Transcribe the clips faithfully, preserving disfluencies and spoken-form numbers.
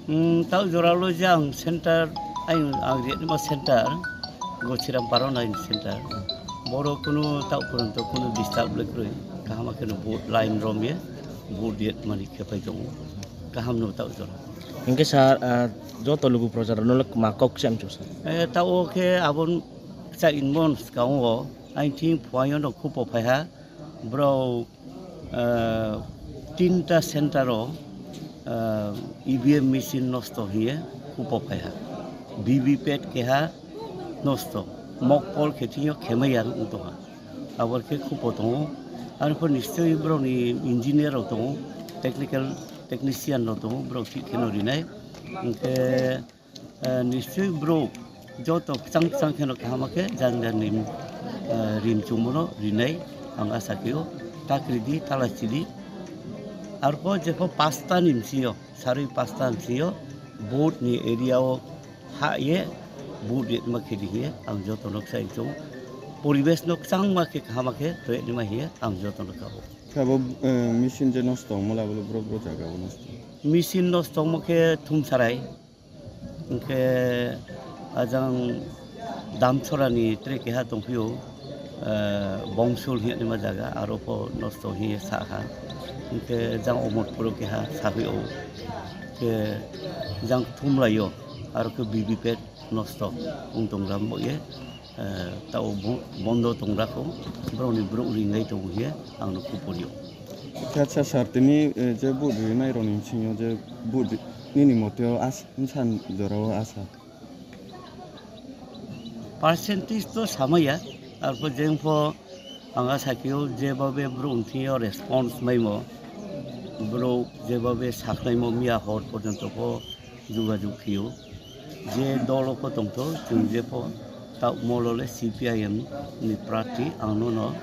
Hmm, tau jora lo je ang center, ang, ang ri ma center, Gochiram Parona ni center. Boro kunu tau poronto kunu disturb le kroi. Kaham khe no vote line rom ye, vote ye mani khe pai tongo. Kaham no tau jora. Hingke sir, ah, joto lugu projar no ma kok sem chu sir. Eh, tau khe abon cha inbon skang o, I think phuayo no khupo phai ha. Bro, ah, tinta center o, ah, E V M machine nosto hiye khupo phai ha. V V P A T keha nosto. Mokpol khe thingyo khemai ya wng tongha. Abor khe khupo tongo. Arpor nischoi borokni engineer rok tongo, technical technician rok tongo, borok thik kheno rinai. Hingkhe, eh, nischoi borok joto kwchang kwchang kheno kaham khe jang jang ni, eh, rim chumano rinai ang asa khe o. Ta kridi, ta lachidi. Arpor jepho pasta ni bisingo, sarui pasta ni bisingo vote ni area o ha ye vote ritma khe di hiye ang joto no sai chung. Poribesh no kwchangma khe kaham khe ritma hiye ang joto no kabo. Khe abo, eh, machine je nosto wngmala abo bro bro jaga o nosto. Machine nosto wngma khe Thumsarai. Hingkhe ajang Damchorani tre keha tongphio, eh, Bongsul hinma jaga, aro pho nosto hiye sakha. Hingkhe jang Omorpuro keha saphio. Khe jang Thumlaio, aro khe B B P nosto wng tongra mo ye, eh, tao bo-, bondo tongra kho, borokni borok ringai tongo hiye ang no kuporio. Acha, acha, sir, tini, eh, je vote rinai rokni bisingo je vote ri-, nini moteo as-, bwsa jorao asa? Percentage to samaya, arpor jengpho ang asa khe o jebhabe borok thwngyo response maimo, borok jebhabe sakhlaimo miya hor porjonto pho jogajog khio. Je dolo pho tongtho, chwng jepho ta molole C P I M ni prarthi ang nono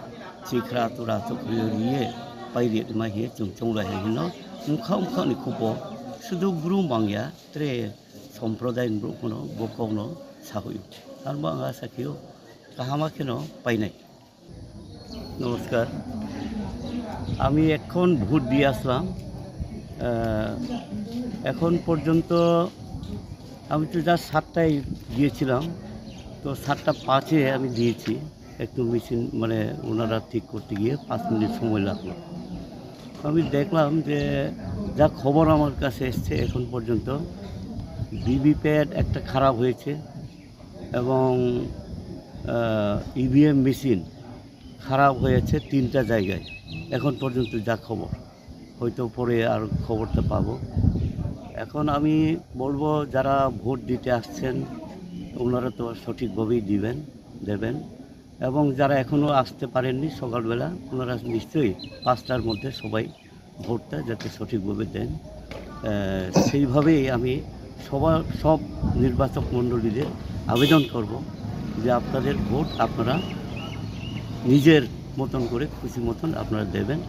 chikra tura chukriyo riye pai ri ma hiye chwng chonglai hai hino. Mukha mukha ni khupo sudu brum mangya tre somprodai ni borok phano bo kokno sahoio. Arbo ang asa khio kahama kheno painai. নমস্কার। আমি এখন ভোট দিয়ে আসলাম। আহ, এখন পর্যন্ত আমি তো জাস্ট সাতটায় গিয়েছিলাম, তো সাতটা পাঁচে আমি দিয়েছি। একটু মেশিন, মানে, ওনারা ঠিক করতে গিয়ে পাঁচ মিনিট সময় লাগলো। আমি দেখলাম যে যা খবর আমার কাছে এসছে এখন পর্যন্ত, ভিভিপ্যাট একটা খারাপ হয়েছে এবং, আহ, ইভিএম মেশিন খারাপ হয়েছে তিনটা জায়গায়, এখন পর্যন্ত যা খবর। হয়তো পরে আর খবরটা পাবো। এখন আমি বলবো, যারা ভোট দিতে আসছেন, ওনারা তো সঠিকভাবেই দিবেন, দেবেন। এবং যারা এখনও আসতে পারেননি সকালবেলা, ওনারা নিশ্চয়ই পাঁচটার মধ্যে সবাই ভোটটা যাতে সঠিকভাবে দেন। আহ, সেইভাবেই আমি সবার, সব নির্বাচক মণ্ডলীদের আবেদন করব যে আপনাদের ভোট আপনারা নিজের মতন করে, খুশি মতন আপনারা দেবেন।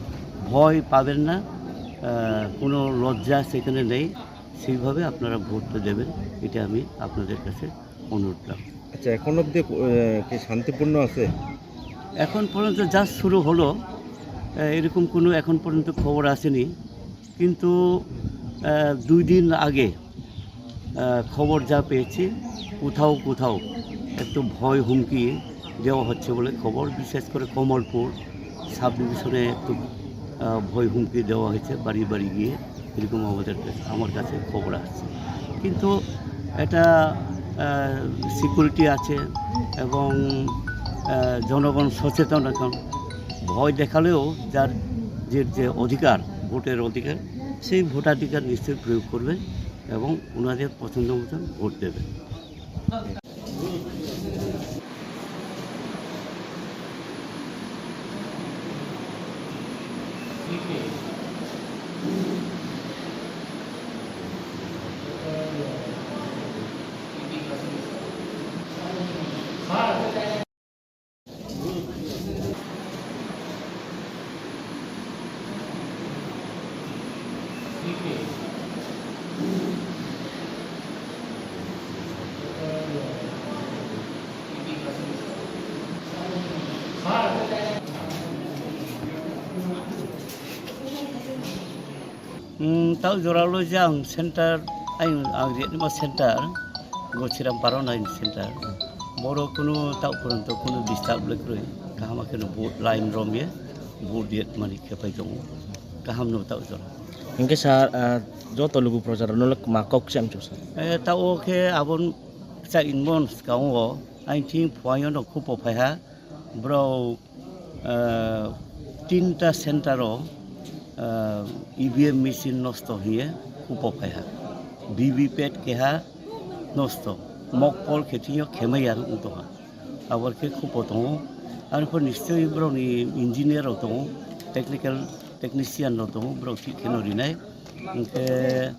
ভয় পাবেন না, আহ, কোনো লজ্জা সেখানে নেই। সেইভাবে আপনারা ভোটটা দেবেন, এটা আমি আপনাদের কাছে অনুরোধ রাখব। আচ্ছা, এখন অবধি, আহ, কি শান্তিপূর্ণ আছে? এখন পর্যন্ত যা শুরু হলো, আহ, এরকম কোনো এখন পর্যন্ত খবর আসেনি। কিন্তু, আহ, দুই দিন আগে, আহ, খবর যা পেয়েছি, কোথাও কোথাও একটু ভয় হুমকি দেওয়া হচ্ছে বলে খবর, বিশেষ করে কমলপুর সাব ডিভিশনে একটু, আহ, ভয় হুমকি দেওয়া হয়েছে বাড়ি বাড়ি গিয়ে। এরকম আমাদের কাছে, আমার কাছে খবর আসছে। কিন্তু এটা, আহ, সিকিউরিটি আছে এবং, আহ, জনগণ সচেতন এখন। ভয় দেখালেও যার যে, যে অধিকার, ভোটের অধিকার, সেই ভোটাধিকার নিশ্চয়ই প্রয়োগ করবেন এবং ওনাদের পছন্দ মতন ভোট দেবেন। Hmm, tao jora lo je ang center, ang, ang je ma center, Gochiram Parona in center. Boro kunu tao purun to kunu disturb le kroi. Kaham ke no vote line rom ye, vote ye mani khe pai tongo. Kaham no tao jora. Hingke sir, ah, joto lugu projar no lek ma kok sem chu sir. Eh, tao ke abon sa in mon skang o, I think phuayo no khupo phai ha. Bro, ah, tinta center o, ah, E V M machine nosto hiye khupo phai ha. V V P A T keha nosto. Mokpol khe thingyo khemai ya wng tong ha. Abor khe khupo tongo. Arpor nischoi bro ni engineer rok tongo, technical technician rok tongo, bro thik kheno rinai. Hingke,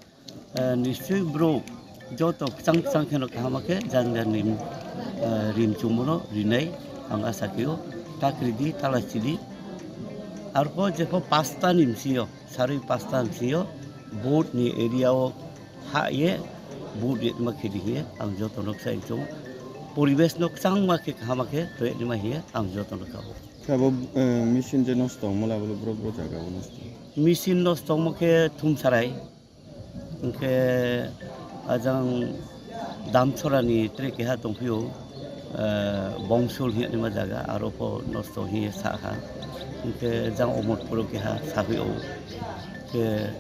eh, nischoi bro joto kwchang kwchang kheno kaham khe jang jang ni, eh, rim chumano rinai ang asa khe o. Takri di, tala chidi. Arpor jepho pasta ni msio, sarui pasta ni msio, board ni area o ha ye, board ye ma khe di hiye, ang joto nok sai chung. Poribesh nok chang ma khe kaham khe, to ye ma hiye, ang joto nok kabo. Kabo, eh, machine je nosto, mola bolo bro bro jaga o nosto. Machine nosto mo khe thum sarai. Hingke ajang Damchorani tre keha tongphio, eh, Bongsul hinma jaga, aro pho nosto hiye saha. Hingke jang Omotpuro keha saphio. Ke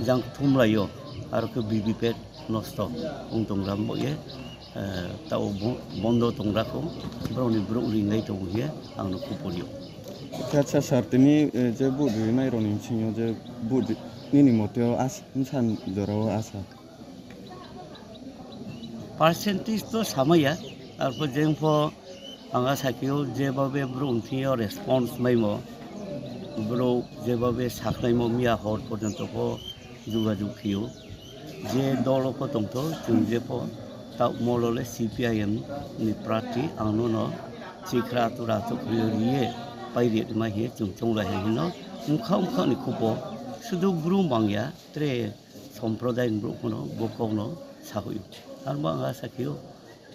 jang thumlaio, aro ke B B P nosto wng tong ram bo ye. Eh, tao bo-, bondo tong rakho, borokni borok ringnai tongo hiye, ang no kuporio. Acha, acha, sir, tini, eh, je vote rinai rokni bisingo je vote ri-, nini moteo as-, bwsa ni jorao asa? Percentage to samaya, arpor jengpho ang asa khe o jebhabe borok ni thing yo response maimo, borok jebhabe sakhlaimo miya hor porjonto pho jogajog khio. Je dolo pho tongtho, chwng jepho tao molo le C P I M ni prarthi, ang nono chikra tura chukriyo riye pai rima hiye chwng chonglai hai hino. Wngkha wngkha ni khupo, sudu brum bangya, tre somprodai ni borok phano bo kokno sahoio. Arbo ang asa khio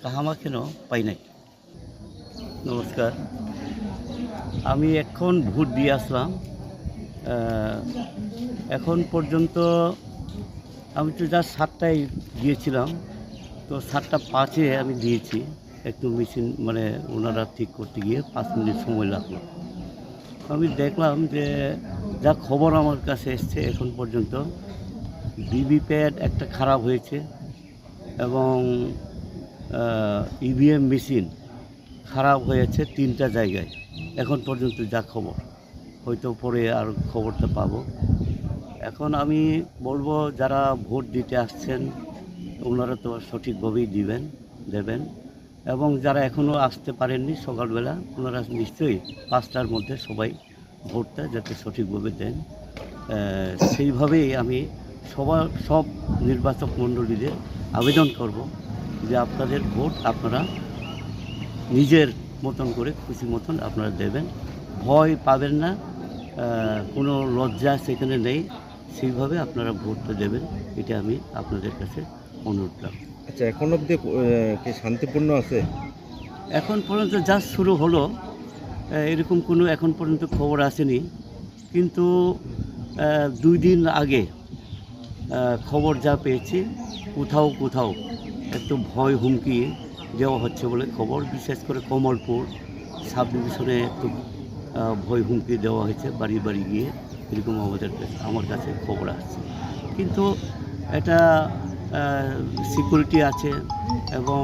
kahama kheno painai. নমস্কার। আমি এখন ভোট দিয়ে আসলাম। আহ, এখন পর্যন্ত আমি তো জাস্ট সাতটায় গিয়েছিলাম, তো সাতটা পাঁচে আমি দিয়েছি। একটু মেশিন, মানে, ওনারা ঠিক করতে গিয়ে পাঁচ মিনিট সময় লাগলো। আমি দেখলাম যে যা খবর আমার কাছে এসছে এখন পর্যন্ত, ভিভিপ্যাট একটা খারাপ হয়েছে এবং, আহ, ইভিএম মেশিন খারাপ হয়েছে তিনটা জায়গায়, এখন পর্যন্ত যা খবর, হয়তো পরে আর খবরটা পাবো। এখন আমি বলবো, যারা ভোট দিতে আসছেন, ওনারা তো সঠিকভাবেই দিবেন, দেবেন, এবং যারা এখনও আসতে পারেননি, সকালবেলা ওনারা নিশ্চয়ই পাঁচটার মধ্যে সবাই ভোটটা যাতে সঠিকভাবে দেন। আহ, সেইভাবেই আমি সবার, সব নির্বাচক মণ্ডলীদের আবেদন করব যে আপনাদের ভোট আপনারা নিজের মতন করে, খুশি মতন আপনারা দেবেন, ভয় পাবেন না, আহ, কোনো লজ্জা সেখানে নেই, সেইভাবে আপনারা ভোটটা দেবেন, এটা আমি আপনাদের কাছে অনুরোধ রাখব। আচ্ছা, এখন অবধি, আহ, কি শান্তিপূর্ণ আছে? এখন পর্যন্ত জাস্ট শুরু হলো, আহ, এরকম কোনো এখন পর্যন্ত খবর আসেনি, কিন্তু, আহ, দুই দিন আগে, আহ, খবর যা পেয়েছি, কোথাও কোথাও একটু ভয় হুমকি দেওয়া হচ্ছে বলে খবর, বিশেষ করে কমলপুর সাব ডিভিশনে একটু, আহ, ভয় হুমকি দেওয়া হয়েছে বাড়ি বাড়ি গিয়ে। এরকম আমাদের কাছে, আমার কাছে খবর আসছে। কিন্তু এটা, আহ, সিকিউরিটি আছে এবং,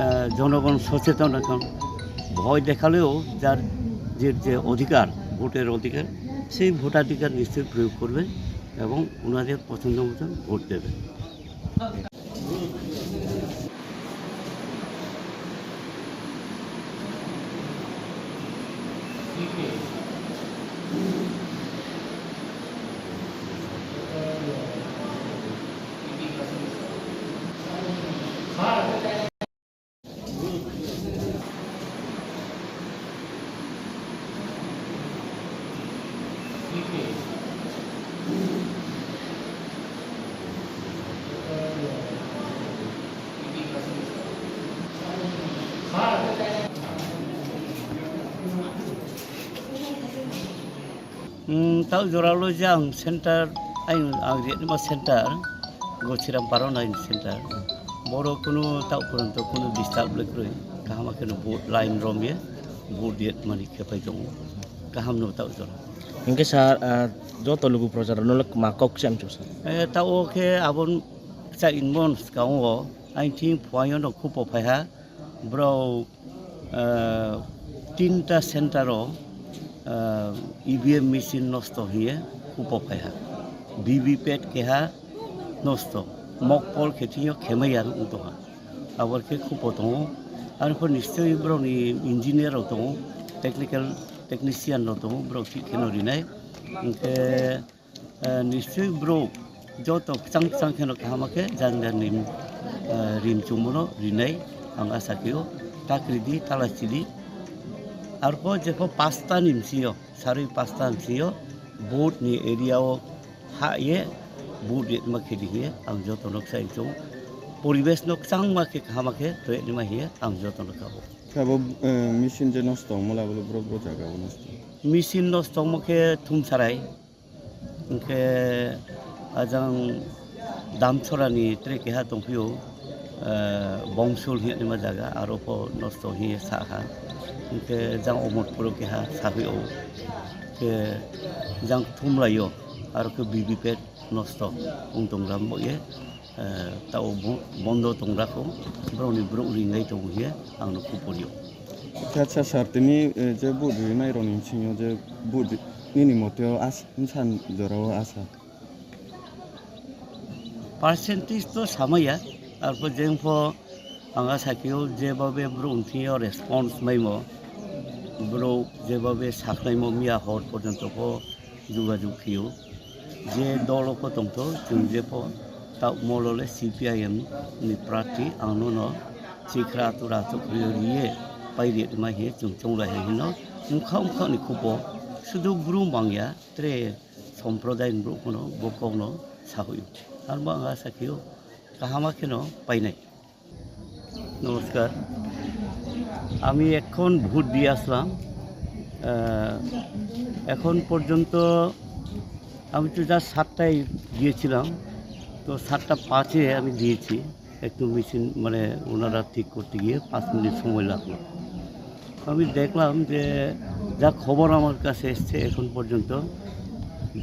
আহ, জনগণ সচেতন এখন। ভয় দেখালেও যার যে, যে অধিকার, ভোটের অধিকার, সেই ভোটাধিকার নিশ্চয়ই প্রয়োগ করবেন এবং ওনাদের পছন্দ মতন ভোট দেবেন। Hmm, tao jora lo je ang center, Ang, ang riatnima center, Gosiram Parona ni center. Boro kunu tak poronto kunu disturb le kwrwi. Kaham khe no vote line rom ye, vote riatmani khe pai tongo. Kaham no tak jora. Hingke sir, ah, joto lugu projar no lek ma kok cham chu sir. Eh, ta o khe abon cha inmon skang o, ang thing phuayo no khupo phaiha. Bro, ah, tinta center o, ah, E V M machine nosto hiye khupo phaiha. V V P A T keha nosto. Mokpol khe thingyo khemai ya wng tongha. Abor khe khupo tongo. Arpor nischoi borokni engineer rok tongo, technical technician rok tongo, borok thik kheno rinai. Hingke, eh, nischoi borok joto kwchang kwchang kheno kaham khe jang jang ni, eh, rim chumano rinai ang asa khe o. Ta kridi, ta lachidi. Arpor jepho pasta ni bisingo, sarui pasta ni bisingo vote ni area o ha ye vote riatma khe di hiye ang joto no sai chung. Poribesh no kwchangma khe kaham khe toyatnima hiye ang joto no kabo. Khe abo, eh, machine je nosto wngmala bolo bro, bro jaga o nosto. Machine nosto wngma khe Thumsarai. Hingke ajang Damchorani tre keha tongphio, eh, Bongsul hinma jaga, aro pho nosto hiye saha. Hingke jang Omotpuro keha saphio. Ke jang Thumlaio, aro khe V V P A T nosto wng tong ram bo ye. Eh, tao bo-, bondo tong rakho, borokni borok ringai tongo hiye ang no khupo rio. Acha, acha, sir, tini, eh, je vote rinai rokni bisingo je vote ri-, nini mote o as-, bwsa ni jora o asa? Percentage to samaya, arpor jeng pho ang asa khe o jeba be borok ni thing yo response maimo, borok jeba be sakhlaimo miya hor porjonto pho jogajog khio. Je dolo pho tongtho, chwng jepho ta molo le C P I M ni prarthi, ang nono chikhra tura chukri riye pai ri ma he chwng chonglai he hino. Mukha mukha ni khupo sudu bru mangya tre somprodai ni bru kono bo kokno sahuyo. Arbo ang asa khio kahama kheno painai. নমস্কার। আমি এখন ভোট দিয়ে আসলাম। আহ, এখন পর্যন্ত আমি তো জাস্ট সাতটায় গিয়েছিলাম, তো সাতটা পাঁচে আমি দিয়েছি। একটু মেশিন, মানে, ওনারা ঠিক করতে গিয়ে পাঁচ মিনিট সময় লাগলো। আমি দেখলাম যে যা খবর আমার কাছে এসছে এখন পর্যন্ত,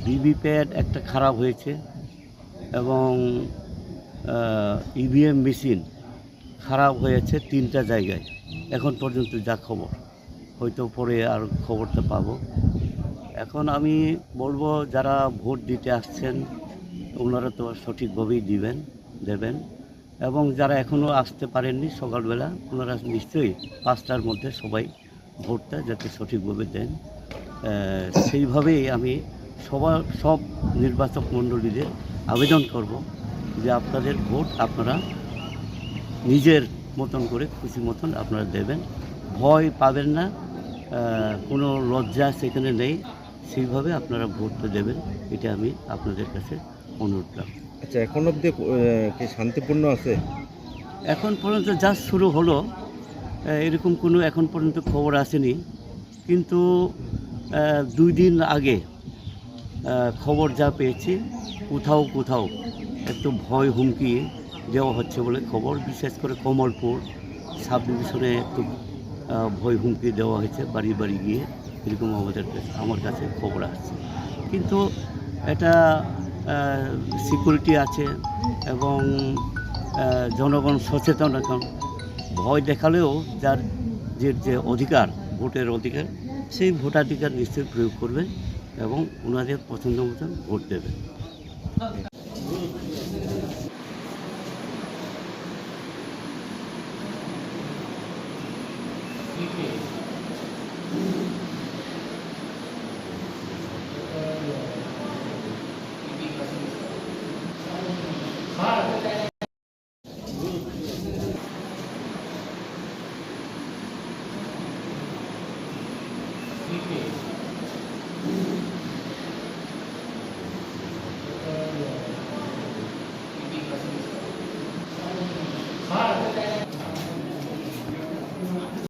ভিভিপ্যাট একটা খারাপ হয়েছে এবং, আহ, ইভিএম মেশিন খারাপ হয়েছে তিনটা জায়গায়, এখন পর্যন্ত যা খবর, হয়তো পরে আর খবরটা পাবো। এখন আমি বলবো, যারা ভোট দিতে আসছেন, ওনারা তো সঠিকভাবেই দিবেন, দেবেন, এবং যারা এখনও আসতে পারেননি সকালবেলা, ওনারা নিশ্চয়ই পাঁচটার মধ্যে সবাই ভোটটা যাতে সঠিকভাবে দেন। আহ, সেইভাবেই আমি সবার, সব নির্বাচক মণ্ডলীদের আবেদন করব যে আপনাদের ভোট আপনারা নিজের মতন করে, খুশি মতন আপনারা দেবেন। ভয় পাবেন না, আহ, কোনো লজ্জা সেখানে নেই। সেইভাবে আপনারা ভোটটা দেবেন, এটা আমি আপনাদের কাছে অনুরোধ রাখব। আচ্ছা, এখন অবধি, আহ, কি শান্তিপূর্ণ আছে? এখন পর্যন্ত যা শুরু হলো, আহ, এরকম কোনো এখন পর্যন্ত খবর আসেনি, কিন্তু, আহ, দুই দিন আগে, আহ, খবর যা পেয়েছি, কোথাও কোথাও একটু ভয় হুমকি দেওয়া হচ্ছে বলে খবর, বিশেষ করে কমলপুর সাব ডিভিশনে একটু, আহ, ভয় হুমকি দেওয়া হয়েছে বাড়ি বাড়ি গিয়ে। এরকম আমাদের কাছে, আমার কাছে খবর আসছে। কিন্তু এটা, আহ, সিকিউরিটি আছে এবং, আহ, জনগণ সচেতন এখন। ভয় দেখালেও যার যে, যে অধিকার, ভোটের অধিকার, সেই ভোটাধিকার নিশ্চয়ই প্রয়োগ করবেন এবং ওনাদের পছন্দ মতন ভোট দেবেন।